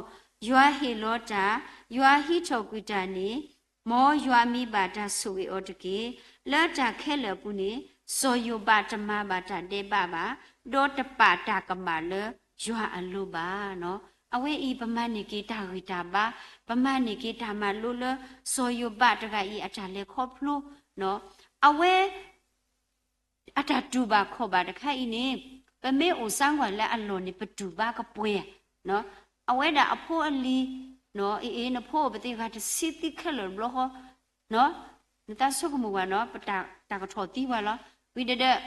ယွၤဟ့ၣ်လီၤတၢ်, ယွၤဟံးထီၣ်ကွံာ်တၢ်န့ၣ်, မ်ယွၤမ့ၢ်ဘၣ်တၢ်ဆိၣ်ဂ့ၤအီၤတက့ၢ်. လၢတၢ်ခဲလၢာ်အပူၤန့ၣ် စီၤယိၤဘးတမၤဘၣ်တၢ်ဒဲးဘးဘၣ်, ဒီးတပာ်တၢ်ကမၣ်လၢယွၤအလိၤဘၣ်နီၤ. အဝဲအံၤ ပမၤန့ၢ်က့ၤတၢ်ဂံၢ်တၢ်ဘါ, ပမၤန့ၢ်က့ၤတၢ်မၤလိလၢ စီၤယိၤဘးတဂၤအံၤအတၢ်လဲၤခီဖျိ, အဝဲ အတၢ်တူၢ်ဘၣ်ခီၣ်ဘၣ်တခါအံၤန့ၣ် ပမ့ၢ်အိၣ်စါကွၢ်လၢအလီၢ်န့ၣ် ပတူၢ်ဘၣ်ကပှဲၤဧါ. အဝဲဒၣ်အဖိအလံၤ, အ့ၣ် နဖိအိၣ်ပသ့ၣ်တဂၤတဆံသံခဲလၢာ်တဘျီဃီ, နသးဆိကမိၣ်ဝဲနီၤ ပတၢ်ကထီၣ်သံဝဲလီၤ. ဝံၤဒီး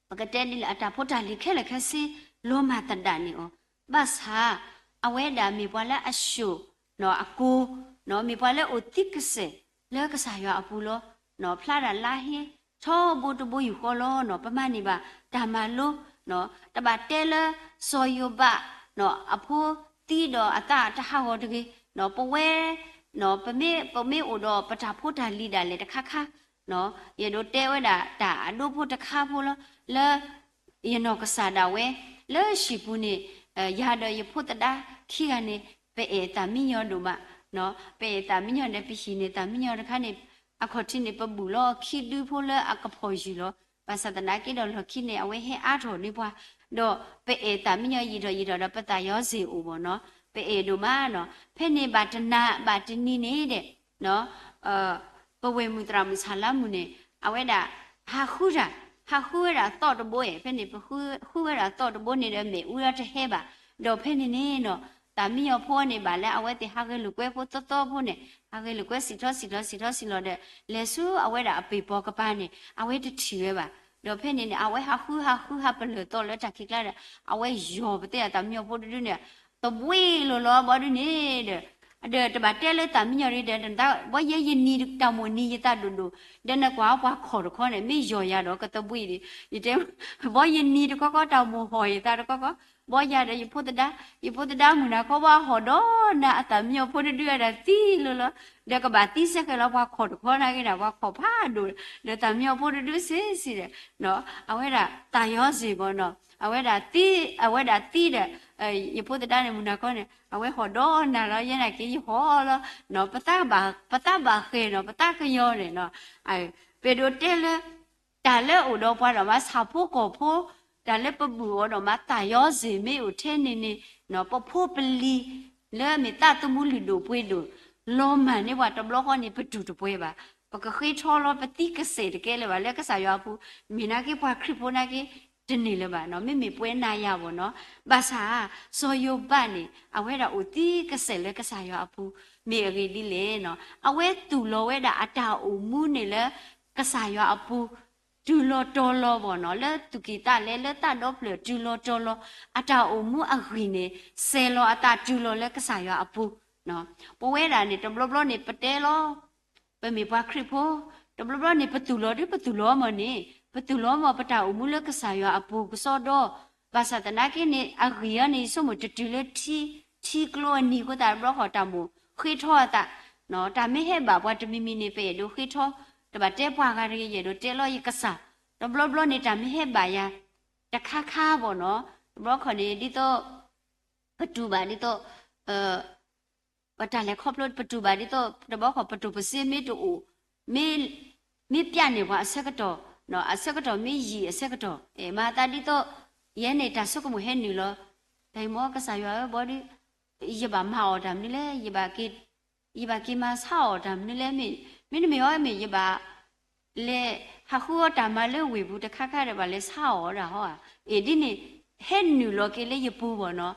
ပကတဲဒ်လဲၣ် အတၢ်ဖိတၢ်လံၤခဲလၢာ်ခဲဆ့ လီၤမၢ်သဒၣ်န့ၢ်အီၤ, ဘၣ်ဆၣ် အဝဲဒၣ်မ့ၢ်ပှၤလၢအဆှိၣ်အကိ, မ့ၢ်ပှၤလၢအိၣ်သံကစဲာ်လၢကစၢ်ယွၤအပူၤလီၤ. ဖျါဒၣ်လါဟ့ ထီဘိတဘိယူၢ်ဃီလီၤနီၤ. ပမၤန့ၢ်ဘၣ် တၢ်မၤလိ, တဘၣ်တဲလၢ စီၤယိၤဘး အဖိသံဒီးအသးတဟးဂီၤတဂ့ၤ, ပဝဲ ပမ့ၢ် ပမ့ၢ်အိၣ်ဒီးပတၢ်ဖိတၢ်လံၤဒၣ်လဲာ်တခါခါ, ယအဲၣ်ဒိးတဲဝဲဒၣ်တၢ်အဒိဖိတခါဖိလီၤ, လၢ ယနီၢ်ကစၢ်ဒၣ်ဝဲ လၢဟံၣ်ပူၤန့ၣ် ယၤဒီးယဖိသဒါခံဂၤန့ၣ် ပအဲၣ်သးမံညီဒိၣ်မး, ပအဲၣ်သးမံညီဒီး ပဟံၣ်န့ၢ်သးမံညီတခါန့ၣ် အခီၣ်ထံးန့ၣ် ပဘူၣ်လီၤခံဒုဖိလၢအကဖီၣ်ယုၢ်လီၤ. ဘၣ်ဆၣ်သနာ်က့ဒီးလီၢ်ခံန့ၣ် အဝဲဟဲအါထီၣ်န့ၢ်ပှၤ, ဒီးပအဲၣ်သးမံညီယံာ်ထီၣ်ယံာ်ထီၣ်ဒီး ပသးယီၤစ့ၢ်အိၣ်ဘၣ်နီၤ, ပအဲၣ်ဒိၣ်မးနီၤ. ဖဲန့ၣ်ဘၣ်တနၤဘၣ်တနံၤန့ၣ်ဒီး ပဝဲၢ်မုၣ်သရၣ်မုၣ်ဆၣ်လါမုၣ်န့ၣ် အဝဲဒၣ် ဟးဃုတၢ်, ဟးဃုဝဲဒၣ်သီၣ်တဘိ, ဖဲန့ၣ် ပဃုဝဲဒၣ်သီၣ်တဘိန့ၣ်ဒီး မ့ၣ်အူလီၤတဟဲဘၣ်, ဒီးဖဲန့ၣ်န့ၣ်နီၤ သးမံညီဖိန့ၣ်ဘၣ်လၢအဝဲသ့ၣ်ဟးဂဲၤလိာ်ကွဲဖိသီသီဖိန့ၣ် ဟးဂဲၤလိာ်ကွဲစံၣ်ထီၣ်စံၣ်ထီၣ်စံၣ်ထီၣ်စံၣ်လီၤဒီး လဲၤဆူအဝဲဒၣ်အပ့ၢ်ပီၤကပၤန့ၣ် အဝဲတထံၣ်ဝဲဘၣ်. ဒီးဖဲန့ၣ်န့ၣ် အဝဲဟးဃုဟးဃုဟးပလၢၢ်သီၣ်လၢတၢ်ခံးကျါဒီး အဝဲယီၤပသ့ၣ်အသးမံညီဖိတဒုန့ၣ် သဘှံးလိၤလီၤဘီဒုန့ၣ်ဒီး ဒီးတဘၣ်တဲလၢသးမံညီဒ်ဒီး ဘီယဲယနံၤတၢ်မိၣ်နံၤယသးဒိၣ်ဒိၣ်, ဒီးနကွၢ်ပှၤခီၣ်တခီန့ၣ် မ့ၢ်ယီၤယၤဒီးကသဘှံးဒံး, ယတဲ ဘီယနံၤတခီခီတၢ်မိၣ်ဟီၣ်ယသးတခီခီ, ဘီယၤဒီးယဖိသဒါ, ယဖိသဒါမုၣ်နၤခီဘီဟီၣ်ဒီးနၤအသးမံညီဖိတဒုဝဲဒၣ်သံလိၤလီၤ, ဒီးကဘၣ်သံစဲဃဲၤလီၤပှၤခီၣ်တခီနာ်က့ဒီး ပှၤခီၣ်ဖးဒိၣ်, ဒီးသးမံညီဖိတဒုစ့စ့ဒီး အဝဲဒၣ်သးယီၤစ့ၢ်ဘီနီၤ, အဝဲဒၣ်သံ, အဝဲဒၣ်သံဒီး ယဖိသဒါန့ၣ်မုၣ်နၤခီန့ၣ် အဝဲဟီၣ်ဒီးနၤလီၤ ယဲနာ်က့ယဟီၣ်လီၤ, ပသးဘၣ်ဃဲၤနီၤ ပသးကယီၤန့ၣ်နီၤ, ပအဲၣ်ဒိးတဲလၢ တၢ်လၢအိၣ်ဒီးပှၤဒီးမး ဆၣ်ဖိကီၢ်ဖိ, တၢ်လၢပဘူၣ်အီၤဒီးမး သးယီၤစ့ၢ်မ့ၢ်အိၣ်ထဲန့ၣ်န့ၣ်, ပဖိပလံၤ လၢမ့ၢ်သးသမူလုၢ်ဒိၣ်ပှ့ၤဒိၣ် လီၤမၢ်န့ၢ်ပှၤတဘျီဃီန့ၣ် ပတူၢ်တပှဲၤဘၣ်, ပကဃ့ထီလီၤ ပသံကစဲာ်တကဲလၢၤဘၣ် လၢကစၢ်ယွၤအပူၤ, မ့ၢ်နာ်က့ပှၤခရံာ်ဖိနာ်က့ တန့ၢ်လၢၤဘၣ်နီၤ, မ့မ့ၢ်ပှဲၤနၤယၤဘီနီၤ, ဘၣ်ဆၣ် စီၤယိၤဘးန့ၣ် အဝဲဒၣ်အိၣ်သံကစဲာ်လၢကစၢ်ယွၤအပူၤ, မ့ၢ်အဂ့ၢ်ဒ်လဲၣ်နီၤ, အဝဲသူၣ်လီၤဝဲဒၣ်အတၢ်အိၣ်မူန့ၣ်လၢ ကစၢ်ယွၤအပူၤ တုၤလီၤတီၤလီၤဘီနီၤ, လၢသူၣ်ကံၢ်သးလဲလၢသးဒီဖျၢၣ်တုၤလီၤတီၤလီၤ, အတၢ်အိၣ်မူအဂံၢ်န့ၣ် စဲးလီၤအသးတုၤလီၤလၢကစၢ်ယွၤအပူၤ, ပဝဲဒၣ်န့ၣ် တဘျီဘျီန့ၣ် ပတဲလီၤ ပမ့ၢ်ပှၤခရံာ်ဖိ, တဘျီဘျီန့ၣ် ပသူၣ်လီၤဒ်ပသူၣ်လီၤမီၢ်န့ၣ် ပသူၣ်လီၤမီၢ်ပတၢ်အိၣ်မူလၢကစၢ်ယွၤအပူၤကစီဒီ, ဘၣ်ဆၣ်သနာ်က့န့ၣ် အဂံၢ်အီၤန့ၣ် ယဆိကမိၣ်တတုၤလၢထံ, ထံကျိအနံၤအဃိသတးတဘျီဃီတၢ်မိၣ်ဃ့ထီအသး, တၢ်မ့ၢ်ဟဲဘၣ်ပှၤတမံၤမံၤန့ၣ် ပအဲၣ်ဒိးဃ့ထီ, တဘၣ်တဲပှၤဂၤတဂ့ၤ ယအဲၣ်ဒိးတဲလီၤယကစၢ်, တဘျီဘျီန့ၣ် တၢ်မ့ၢ်ဟဲဘၣ်ယၤ တခါခါဘီနီၤ, တဘျီခီန့ၣ် ဒ်သိး ပတူၢ်ဘၣ်ဒ်သိး ပတၢ်လဲၤခီဖျိ ပတူၢ်ဘၣ်ဒ်သိး တဘျီခီပတိၢ်ပစ့မ့ၢ်တအိၣ်, မ့ၢ် မ့ၢ်ပျဲန့ၢ်ပှၤအဆၢကတီၢ်, အဆၢကတီၢ်မ့ၢ်ယံာ်အဆၢကတီၢ်, မၤသးဒ်သိး ယဲန့ၣ်တၢ်ဆိကမိၣ်ဟဲနုာ်လီၤ, တၢ်အံၤမ့ၢ်ကစၢ်ယွၤဧၢ ဘီဒု ယဘၣ်မၤအီၤတၢ်မနုၤလဲၣ်, ယဘၣ်က့ၤမၤဆါအီၤတၢ်မနုၤလဲၣ်, မ့တမ့ၢ်အီၤမ့ၢ် ယဘၣ် လဲၤဟးဃုအီၤတၢ်မၤလၢဝ့ၢ်ပူၤတခါခါဒီး ဘၣ်လဲၤဆါအီၤဒၣ်ဟီဧါ, အ့ၣ်ဒ်န့ၣ် ဟဲနုာ်လီၤက့ၤလၢယပူၤဘီနီၤ,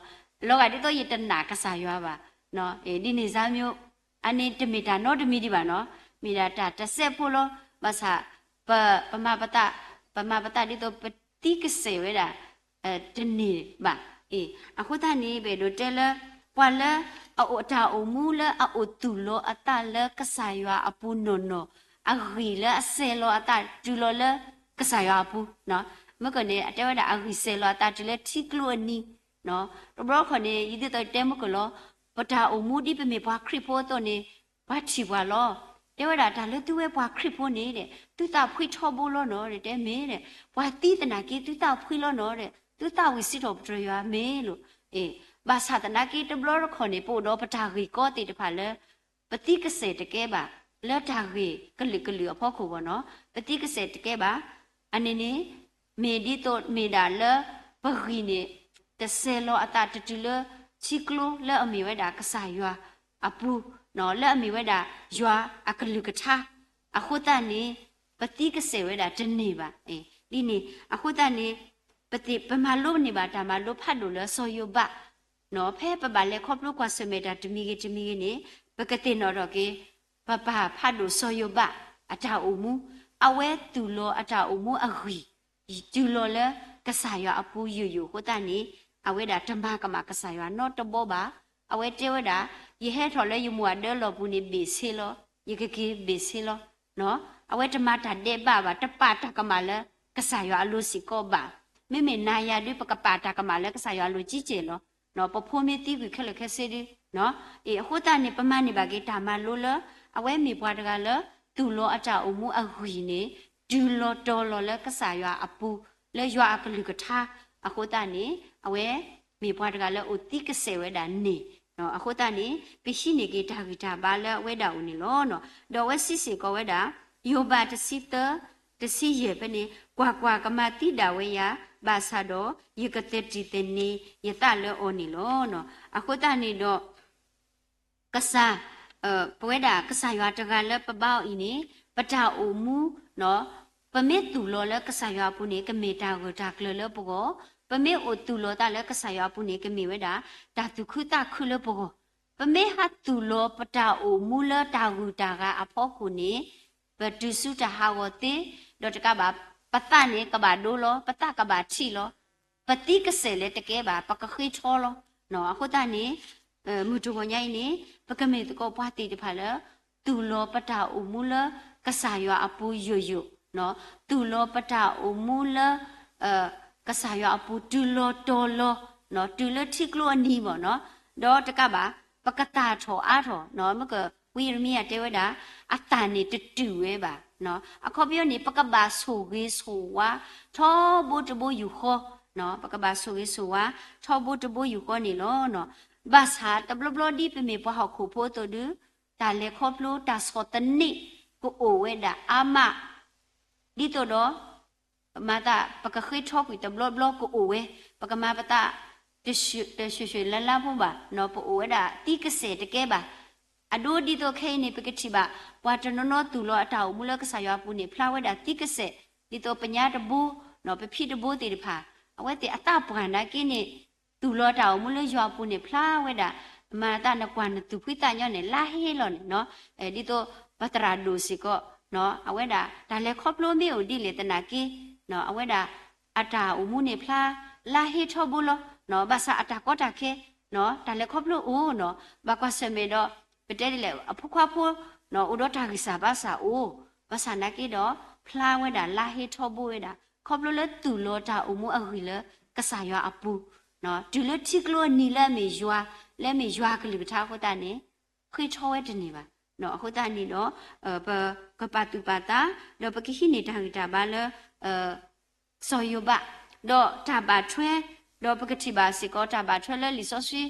လီၤဂာ်ဒ်သိးယတနာ်ကစၢ်ယွၤဘၣ်, ဒ်န့ၣ်စါမၠိ, အန့ၣ်တမ့ၢ်တၢ်နီတမံၤဒံးဘၣ်နီၤ, မ့ၢ်ဒၣ်တၢ်တစဲးဖိလီၤ. ဘၣ်ဆၣ် ပ ပမၤပသး, ပမၤပသးဒ်သိးပသံကစဲာ်ဝဲဒၣ် တန့ၢ်ဘၣ်. အဃိသတးန့ၣ် ပအဲၣ်ဒိးတဲလၢ ပှၤလၢအအိၣ် အတၢ်အိၣ်မူလၢအအိၣ်သူၣ်လီၤအသးလၢကစၢ်ယွၤအပူၤနီၢ်နီၢ်, အဂံၢ်လၢအစဲးလီၤအသးတုၤလီၤလၢကစၢ်ယွၤအပူၤ, မ့ၢ်ကန့ၣ် အတဲဝဲဒၣ်အဂံၢ်စဲးလီၤအသးတုၤလၢထံကျိအနံၤ, တဘျီတခီၣ်န့ၣ် ဒ်သိးယတဲမ့ၢ်ကလီၤ, ပတၢ်အိၣ်မူဒ်ပမ့ၢ်ပှၤခရံာ်ဖိအသိးန့ၣ် ပှၤထံၣ်ပှၤလီၤ. တဲဝဲဒၣ်တၢ်လၢသုဝဲပှၤခရံာ်ဖိန့ၣ်ဒီး သုသးဖှံထီဘိလီၤနီၤ, တဲမ့ၢ်ဒီး ပှၤသံသနာ်က့သုသးဖှံလီၤနီၤဒီး သုသးဝံၣ်စံးထီၣ်ပတြၢၤယွၤမ့ၢ်လီၤ. ဘၣ်ဆၣ်သနာ်က့တဘျီတခီၣ်န့ၣ် ပအိၣ်ဒီးပတၢ်ဂ့ၢ်ကီသ့ၣ်တဖၣ်လၢ ပသံကစဲာ်တကဲဘၣ် လၢတၢ်ဂ့ၢ်ကလုာ်ကလုာ်အဖီခိၣ်ဘၣ်နီၤ, ပသံကစဲာ်တကဲဘၣ်. အန့ၣ်န့ၣ် မ့ၢ်ဒ်သိးမ့ၢ်ဒၣ်လၢ ပဂံၢ်န့ၣ် တစဲးလီၤအသးတတုၤလၢ ထံကျိလၢအမ့ၢ်ဝဲဒၣ်ကစၢ်ယွၤအပူၤ, လၢအမ့ၢ်ဝဲဒၣ်ယွၤအကလုၢ်ကထါ, အဃိသတးန့ၣ် ပသံကစဲာ်ဝဲဒၣ်တန့ၢ်ဘၣ်. ဒ်န့ၣ်အဃိသတးန့ၣ် ပမၤလိန့ၢ်ဘၣ်တၢ်မၤလိဖးဒိၣ်လၢစီၤယိၤဘး ဖဲပဘၣ်လဲၤခီဖျိကွၢ်ဆၢၣ်မဲာ်တၢ်တမံၤဂ့ၤတမံၤဂ့ၤန့ၣ် ပကသ့ၣ်နီၣ်ထီၣ်က့ၤ ပပၢ်ဖးဒိၣ်စီၤယိၤဘး အတၢ်အိၣ်မူ, အဝဲသူၣ်လီၤအတၢ်အိၣ်မူအဂံၢ် တုၤလီၤလၢကစၢ်ယွၤအပူၤယိာ်ယိာ်အဃိသတးန့ၣ် အဝဲဒၣ်တမၤကမၣ်ကစၢ်ယွၤနီတဘီဘၣ်. အဝဲတဲဝဲဒၣ် ယဟဲထီၣ်လၢယမိၢ်အဒၢလီၢ်ပူၤန့ၣ် ဘ့ၣ်ဆ့လီၤ, ယကက့ၤဘ့ၣ်ဆ့လီၤ. အဝဲတမၤတၢ်ဒဲးဘးဘၣ်, တပာ်တၢ်ကမၣ်လၢကစၢ်ယွၤအလိၤစ့ၢ်ကီးဘၣ်. မ့မ့ၢ်နၤယၤဒုး ပကပာ်တၢ်ကမၣ်လၢကစၢ်ယွၤအလိၤကံကဲၢ်လီၤ. ပဖိမ့ၢ်သံကွံာ်ခဲလၢာ်ခဲဆ့ဒုး အဃိသတးန့ၣ် ပမၤန့ၢ်ဘၣ်က့ၤတၢ်မၤလိလၢ အဝဲမ့ၢ်ပှၤတဂၤလၢ သူၣ်လီၤအတၢ်အိၣ်မူအဂံၢ်န့ၣ် တုၤလီၤတီၤလီၤလၢကစၢ်ယွၤအပူၤ လၢယွၤအကလုၢ်ကထါအဃိသတးန့ၣ် အဝဲမ့ၢ်ပှၤတဂၤလၢအိၣ်သံကစဲာ်ဝဲဒၣ်န့ၣ် အဃိသတးန့ၣ် ပဟံးန့ၢ်က့ၤတၢ်ဂံၢ်တၢ်ဘါလၢအဝဲဒၣ်အိၣ်န့ၣ်လီၤ. ဒီးအဝဲစံးစ့ၢ်ကီးဝဲဒၣ် ယိၤဘးတဆံသၢ တဆံယဲၢ်ဖဲန့ၣ် ကွၢ်ကွၢ်, ကမၤသံဒၣ်ဝဲယၤ, ဘၣ်ဆၣ်ဒီး ယကသတံၢ်သန့ၤယသးလၢအီၤန့ၣ်လီၤ. အဃိသတးန့ၣ်ဒီး ကစၢ်, ပဝဲဒၣ်ကစၢ်ယွၤတဂၤလၢပဘါအီၤအံၤန့ၣ် ပတၢ်အိၣ်မူ ပမ့ၢ်သူၣ်လီၤလၢကစၢ်ယွၤအပူၤန့ၣ် ကမ့ၢ်တၢ်ဂၢၢ်တၢ်ကျၢၤလၢပဂီၢ်, ပမ့ၢ်အိၣ်သူၣ်လီၤသးလၢကစၢ်ယွၤအပူၤန့ၣ် ကမ့ၢ်ဝဲဒၣ် တၢ်သူၣ်ခုသးခုလၢပဂီၢ်, ပမ့ၢ်ဟးသူၣ်လီၤပတၢ်အိၣ်မူလၢတၢ်ဂုၤတၢ်ဂၤအဖီခိၣ်န့ၣ် ပတုၤဆူတၢ်ဟးဂီၤသ့, ဒီးတကးဘၣ် ပသးန့ၣ်ကဘၣ်ဒိလီၤ, ပသးကဘၣ်ထံၣ်လီၤ, ပသံကစဲာ်လၢတကဲဘၣ်, ပကဃ့ထီလီၤ. အဃိသတးန့ၣ် မုၢ်တဂီၤညါအံၤန့ၣ် ပကမ့ၢ်သကိးပှၤသ့ၣ်တဖၣ်လၢ သူၣ်လီၤပတၢ်အိၣ်မူလၢကစၢ်ယွၤအပူၤယိာ်ယိာ်, သူၣ်လီၤပတၢ်အိၣ်မူလၢ ကစၢ်ယွၤအပူၤတုၤလီၤတီၤလီၤ, တုၤလၢထံကျိအနံၤဘၣ်နီၤ, ဒီးတကးဘၣ် ပကသၣ်ထီၣ်အါထီၣ်, မ့ၢ်ကဝံယံးရမံယၤတဲဝဲဒၣ် အသၣ်န့ၣ်တတုာ်ဝဲဘၣ်. အခီပညီန့ၣ် ပကဘၣ်ဆိၣ်ဂ့ၤဆိၣ်ဝါ ထီဘိတဘိယူၢ်ဃီ, ပကဘၣ်ဆိၣ်ဂ့ၤဆိၣ်ဝါ ထီဘိတဘိယူၢ်ဃီန့ၣ်လီၤ. ဘၣ်ဆၣ်တဘျီဘျီဒ်ပမ့ၢ်ပှၤဟီၣ်ခိၣ်ဖိအသိးဒုး တၢ်လဲၤခီဖျိတၢ်ဆီၣ်သနံးကအိၣ်ဝဲဒၣ်အါမး, ဒ်သိးဒီး မၤသး ပကဃ့ထီကွံာ်တဘျီဘျီကအိၣ်ဝဲ, ပကမၤပသး တဆှံၣ်လါလါဖိဘၣ်, ပအိၣ်ဝဲဒၣ်သံကစဲာ်တကဲဘၣ်. အဒိဒ်သိးခဲအံၤန့ၣ် ပကထံၣ်ဘၣ် ပှၤတနီၤနီၤသူၣ်လီၤအတၢ်အိၣ်မူလၢကစၢ်ယွၤအပူၤန့ၣ် ဖျါဝဲဒၣ်သံကစဲာ်, ဒ်သိးပညါတဘိ, ပဖံတဘိသ့ၣ်တဖၣ်, အဝဲသ့ၣ်အသးပှၢ်နာ်က့န့ၣ် သူၣ်လီၤတၢ်အိၣ်မူလၢယွၤအပူၤန့ၣ် ဖျါဝဲဒၣ် မၤသးနကွၢ်နသူၣ်ဖှံသးညီန့ၣ် လါဟ့လီၤန့ၣ်, ဒ်သိးပသရၣ်ဒိၣ်စ့ၢ်ကီး အဝဲဒၣ်တၢ်လဲၤခီဖျိမ့ၢ်အိၣ်ဒ်လဲၣ်သနာ်က့ အဝဲဒၣ်အတၢ်အိၣ်မူန့ၣ်ဖျါ လါဟ့ထီဘိလီၤ. ဘၣ်ဆၣ်အတၢ်ကီတၢ်ခဲ တၢ်လဲၤခီဖျိအိၣ်နီၤ, ဘၣ်ကွၢ်ဆၢၣ်မဲာ်ဒီး ပတဲဒ်လဲၣ် အဖိခွါဖိ အိၣ်ဒီးတၢ်ဂံၢ်စၢ်ဘါစၢ်အိၣ်, ဘၣ်ဆၣ်နာ်က့ဒီး ဖျါဝဲဒၣ်လါဟ့ထီဘိဝဲဒၣ် ခီဖျိလၢသူၣ်လီၤတၢ်အိၣ်မူအဂံၢ်လၢကစၢ်ယွၤအပူၤ, တုၤလၢထံကျိအနံၤလၢအမ့ၢ်ယွၤ, လၢအမ့ၢ်ယွၤကလုၢ်ကထါအဃိသတးန့ၣ် ဃ့ထီဝဲတန့ၢ်ဘၣ်. အဃိသတးန့ၣ်ဒီး ပကပာ်သူၣ်ပာ်သး ဒီးပကဟံးန့ၢ်တၢ်ဂံၢ်တၢ်ဘါလၢ စီၤယိၤဘး, ဒီးတၢ်ဘၣ်ထွဲ, ဒီးပကထံၣ်ဘၣ်စ့ၢ်ကီးတၢ်ဘၣ်ထွဲလၢလံာ်စီဆှံ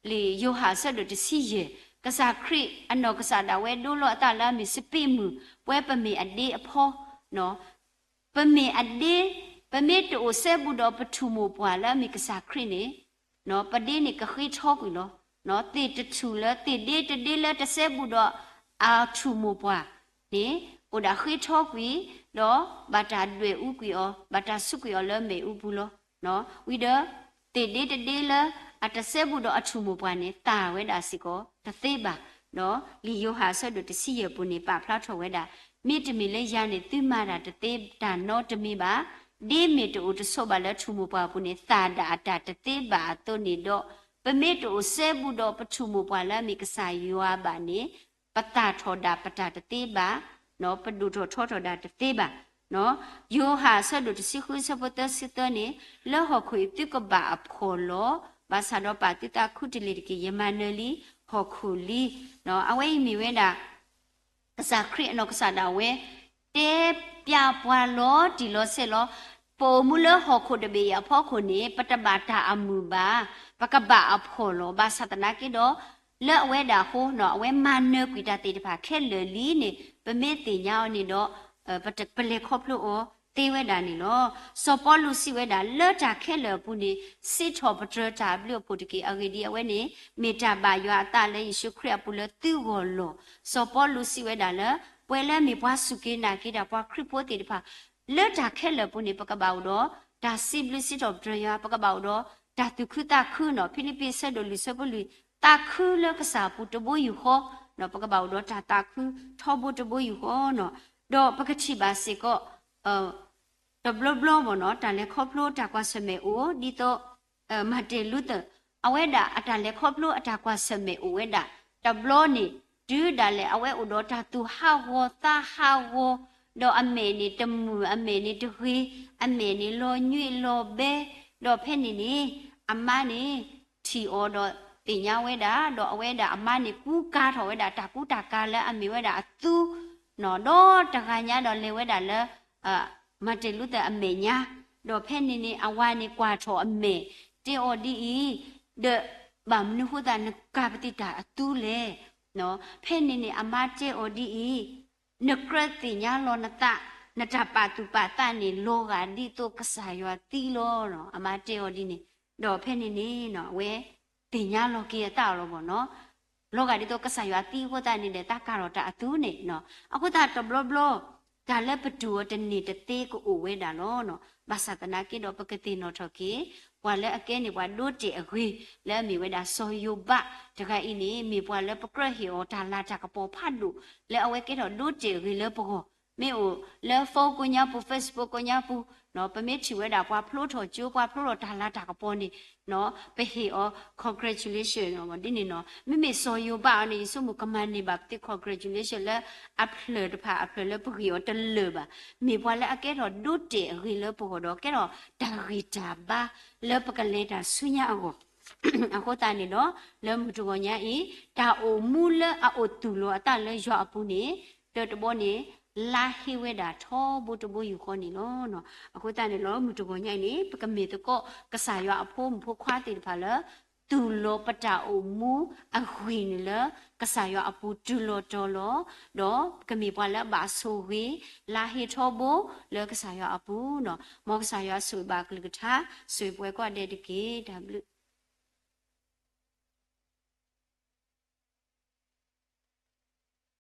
လံာ်ယိၤဟၣ်အဆၢဒိၣ်တဆံယဲၢ်, ကစၢ်ခရံာ်အနီၢ်ကစၢ်ဒၣ်ဝဲဒိလီၤအသးလၢအမ့ၢ်စပံးမုၢ်, ပဝဲပမ့ၢ်အဒ့အဖီ, ပမ့ၢ်အဒ့, ပမ့ၢ်တအိၣ်စဲဘူးဒီးပထူၣ်မိၢ်ပှၢ်လၢအမ့ၢ်ကစၢ်ခရံာ်န့ၣ်, ပဒ့န့ၣ်ကဃ့ထီကွံာ်လီၤ. သ့ၣ်တထူၣ်လၢ သ့ၣ်ဒ့တဒ့လၢတစဲဘူးဒီးအထူၣ်မိၢ်ပှၢ်န့ၣ် အိၣ်ဒၣ်ဃ့ထီကွံာ်, ဒီးဘၣ်တၢ်ဒွဲၣ်အူကွံာ်အီၤ, ဘၣ်တၢ်ဆူးကွံာ်အီၤလၢမ့ၣ်အူပူၤလီၤ. ဝံၤဒီး သ့ၣ်ဒ့တဒ့လၢ အတစဲဘူးဒီးအထူၣ်မိၢ်ပှၢ်န့ၣ် သၣ်ဝဲဒၣ်စ့ၢ်ကီးတသ့ဘၣ်. လံာ်ယိၤဟၣ်အဆၢဒိၣ်တဆံယဲၢ်ပူၤန့ၣ် ပာ်ဖျါထီၣ်ဝဲဒၣ်, မ့တမ့ၢ်လၢယၤန့ၣ် သုမၤတၢ်တသ့တၢ်နီတမံၤဘၣ်. ဒ်မ့ၢ်တအိၣ်တဆိးဘၣ်လၢထူၣ်မိၢ်ပှၢ်အပူၤန့ၣ် သၣ်ဒၣ်အတၢ်တသ့ဘၣ်အသိးန့ၣ်ဒီး, ပမ့ၢ်တအိၣ်စဲဘူးဒီးပထူၣ်မိၢ်ပှၢ်လၢအမ့ၢ်ကစၢ်ယွၤဘၣ်န့ၣ် ပသၣ်ထီၣ်ဒၣ်ပတၢ်တသ့ဘၣ်, ပဒိၣ်ထီၣ်ထီထီၣ်ဒၣ်တသ့ဘၣ်. ယိၤဟၣ်အဆၢဒိၣ်တဆံဃုအဆၢဖိသၢဆံသၢန့ၣ်, လၢဟီၣ်ခိၣ်အံၤသုကဘၣ်အဖှီၣ်လီၤ. ဘၣ်ဆၣ်ဒီးပာ်သုသးခုတလ့ၢ်တက့ၢ်, ယမၤနၢၤလံဟီၣ်ခိၣ်လံ. အဝဲအံၤမ့ၢ်ဝဲဒၣ် ကစၢ်ခရံာ်အနီၢ်ကစၢ်ဒၣ်ဝဲ တဲပျးပှၤလီၤတံၢ်လီၤဆဲးလီၤ. ပအိၣ်မူလၢဟီၣ်ခိၣ်တဘ့ၣ်အံၤအဖီခိၣ်န့ၣ် ပတဘၣ်တၢ်အမုာ်ဘၣ်, ပကဘၣ်အဖှီၣ်လီၤ. ဘၣ်ဆၣ်သနာ်က့ဒီး လၢအဝဲဒၣ်အဃိ အဝဲမၤနၢၤကွံာ်တၢ်သ့ၣ်တဖၣ်ခဲလၢာ်လံန့ၣ် ပမ့ၢ်သ့ၣ်ညါအီၤန့ၣ်ဒီး ပလဲၤခီဖျိအီၤသ့ဝဲဒၣ်န့ၣ်လီၤ. စီၤပီလူးစံးဝဲဒၣ် လၢတၢ်ခဲလၢာ်အပူၤန့ၣ် စံးထီၣ်ပတြၢၤတၢ်အဘျုးအဖှိၣ်တက့ၢ်. အဂ့ၢ်ဒ်အံၤ, အဝဲန့ၣ် မ့ၢ်တၢ်ဘၣ်ယွၤအသးလၢယ့ၣ်ၡူးခရံာ်အပူၤလၢသုဂီၢ်လီၤ. စီၤပီလူးစံးဝဲဒၣ်လၢ ပဝဲလၢမ့ၢ်ပှၤစူၢ်က့ၤနာ်က့ၤတၢ် ပှၤခရံာ်ဖိသ့ၣ်တဖၣ် လၢတၢ်ခဲလၢာ်အပူၤန့ၣ် ပကဘၣ်အိၣ်ဒီးတၢ်စံးဘျုးစံးထီၣ်ပတြၢၤယွၤ, ပကဘၣ်အိၣ်ဒီးတၢ်သူၣ်ခုသးခုန့ၣ်, ဖံလံးပံးအဆၢဒိၣ်လွံၢ်ဆၢဖိလွံၢ်, သးခုလၢကစၢ်အပူၤတဘိယူၢ်ဃီ, ပကဘၣ်အိၣ်ဒီးတၢ်သးခုထီဘိတဘိယူၢ်ဃီန့ၣ်, ဒီးပကထံၣ်ဘၣ်စ့ၢ်ကီး တဘျီဘျီဘၣ်န့ၣ် တၢ်လဲၤခီဖျိတၢ်ကွၢ်ဆၢၣ်မဲာ်အိၣ် ဒ်သိး Martin Luther အဝဲဒၣ်အတၢ်လဲၤခီဖျိအတၢ်ကွၢ်ဆၢၣ်မဲာ်အိၣ်ဝဲဒၣ် တဘျီန့ၣ် တုၤဒၣ်လဲာ်အဝဲအိၣ်ဒီးတၢ်သူၣ်ဟးဂီၤသးဟးဂီၤ, ဒီးအမဲာ်န့ၣ်တမုာ် အမဲာ်န့ၣ်တဂ့ၤ, အမဲာ်န့ၣ်လီၤညွံးလီၤဘဲ, ဒီးဖဲန့ၣ်န့ၣ် အမါန့ၣ် ထံၣ်အီၤဒီးသ့ၣ်ညါဝဲဒၣ်, ဒီးအဝဲဒၣ်အမါန့ၣ် ကူကၤထီၣ်ဝဲဒၣ်တၢ်ကူတၢ်ကၤလၢအမ့ၢ်ဝဲဒၣ်အသူ, ဒီးတဂၤညါဒီးလဲၤဝဲဒၣ်လၢ Martin Luther အမဲာ်ညါ, ဒီးဖဲန့ၣ်န့ၣ် အဝၤန့ၣ်ကွၢ်ထီၣ်အမဲာ်, တဲအီၤဒ်အံၤ, ဒီးဘၣ်မနုၤဃိသတးနကၤပသံးတၢ်အသူလဲၣ်. ဖဲန့ၣ်န့ၣ် အမါတဲအီၤဒ်အံၤ, နကြၢးသ့ၣ်ညါလီၤနသး, နတၢ်ပာ်သူၣ်ပာ်သးန့ၣ် လီၤဂာ်ဒ်သိးကစၢ်ယွၤသံလီၤ. အမါတဲအီၤဒ်န့ၣ်, ဒီးဖဲန့ၣ်န့ၣ် အဝဲသ့ၣ်ညါလီၤက့ၤအသးအီၤလီၤဘၣ်န့ၣ် လီၤဂာ်ဒ်သိးကစၢ်ယွၤသံအဃိသတးန့ၣ်ဒီး သးကၤထီၣ်တၢ်အသူန့ၣ်, အဃိသတးတဘျီဘျီ တၢ်လၢပတူၢ်အီၤတန့ၢ်တသ့ကအိၣ်ဝဲဒၣ်လီၤ. ဘၣ်ဆၣ်သနာ်က့ဒီး ပကသ့ၣ်နီၣ်ထီၣ်က့ၤ ပှၤလၢအကဲန့ၢ်ပှၤဒိတဲာ်အဂ့ၤ လၢအမ့ၢ်ဝဲဒၣ်စီၤယိၤဘးတဂၤအံၤန့ၣ် မ့ၢ်ပှၤလၢပကြၢးဟ့ၣ်အီၤတၢ်လၤတၢ်ကပီၤဖးဒိၣ် လၢအဝဲကဲထီၣ်ဒိတဲာ်အဂ့ၤလၢပဂီၢ်, မ့ၢ်အိၣ်လၢ phone ကိးညါပူၤ Facebook ကိးညါပူၤ, ပမ့ၢ်ထံၣ်ဝဲဒၣ်ပှၤဖျိထီၣ်ကၠိ ပှၤဖျိထီၣ်တၢ်လၤတၢ်ကပီၤန့ၣ် ပဟ့ၣ်အီၤ congratulation ဒ်န့ၣ်န့ၣ်, မ့မ့ၢ်စီၤယိၤဘးအီၤန့ၣ် ယဆိကမိၣ်ကမၤန့ၢ်ဘၣ်ပသ့ congratulation လၢအဖျၢၣ်တဖၣ်အဖျၢၣ်လၢပဂ့ၢ်အီၤတလၢာ်ဘၣ်. မ့ၢ်ပှၤလၢအကဲထီၣ်ဒိတဲာ်အဂ့ၤလၢပဂီၢ်ဒီး ကဲထီၣ်တၢ်ဂံၢ်တၢ်ဘါလၢပကလဲၤတၢ်ဆူညါအဂီၢ် အဃိသတးန့ၣ်ဒီး လၢမုၢ်တဂီၤညါအံၤ တၢ်အိၣ်မူလၢအအိၣ်သူၣ်လီၤအသးလၢယွၤအပူၤန့ၣ် တၢတဘီန့ၣ် လါဟ့ဝဲဒၣ်ထီဘိတဘိယူၢ်ဃီန့ၣ်လီၤ. အဃိသတးန့ၣ်လီၤ မုၢ်တဂီၤညါအံၤန့ၣ် ပကမ့ၢ်သကိးကစၢ်ယွၤအဖိမုၣ်ဖိခွါသ့ၣ်တဖၣ်လၢ သူၣ်လီၤပတၢ်အိၣ်မူအဂံၢ်န့ၣ်လၢ ကစၢ်ယွၤအပူၤတုၤလီၤတီၤလီၤ, ဒီးကမ့ၢ်ပှၤလၢအဘၣ်ဆိၣ်ဂ့ၤ လါဟ့ထီဘိလၢကစၢ်ယွၤအပူၤန့ၣ်, မ်ကစၢ်ယွၤဆိၣ်ဂ့ၤဘၣ်အကလုၢ်ကထါ ဆိၣ်ဂ့ၤပဝဲကိးဂၤဒဲးတက့ၢ်. တၢ်ဘျုး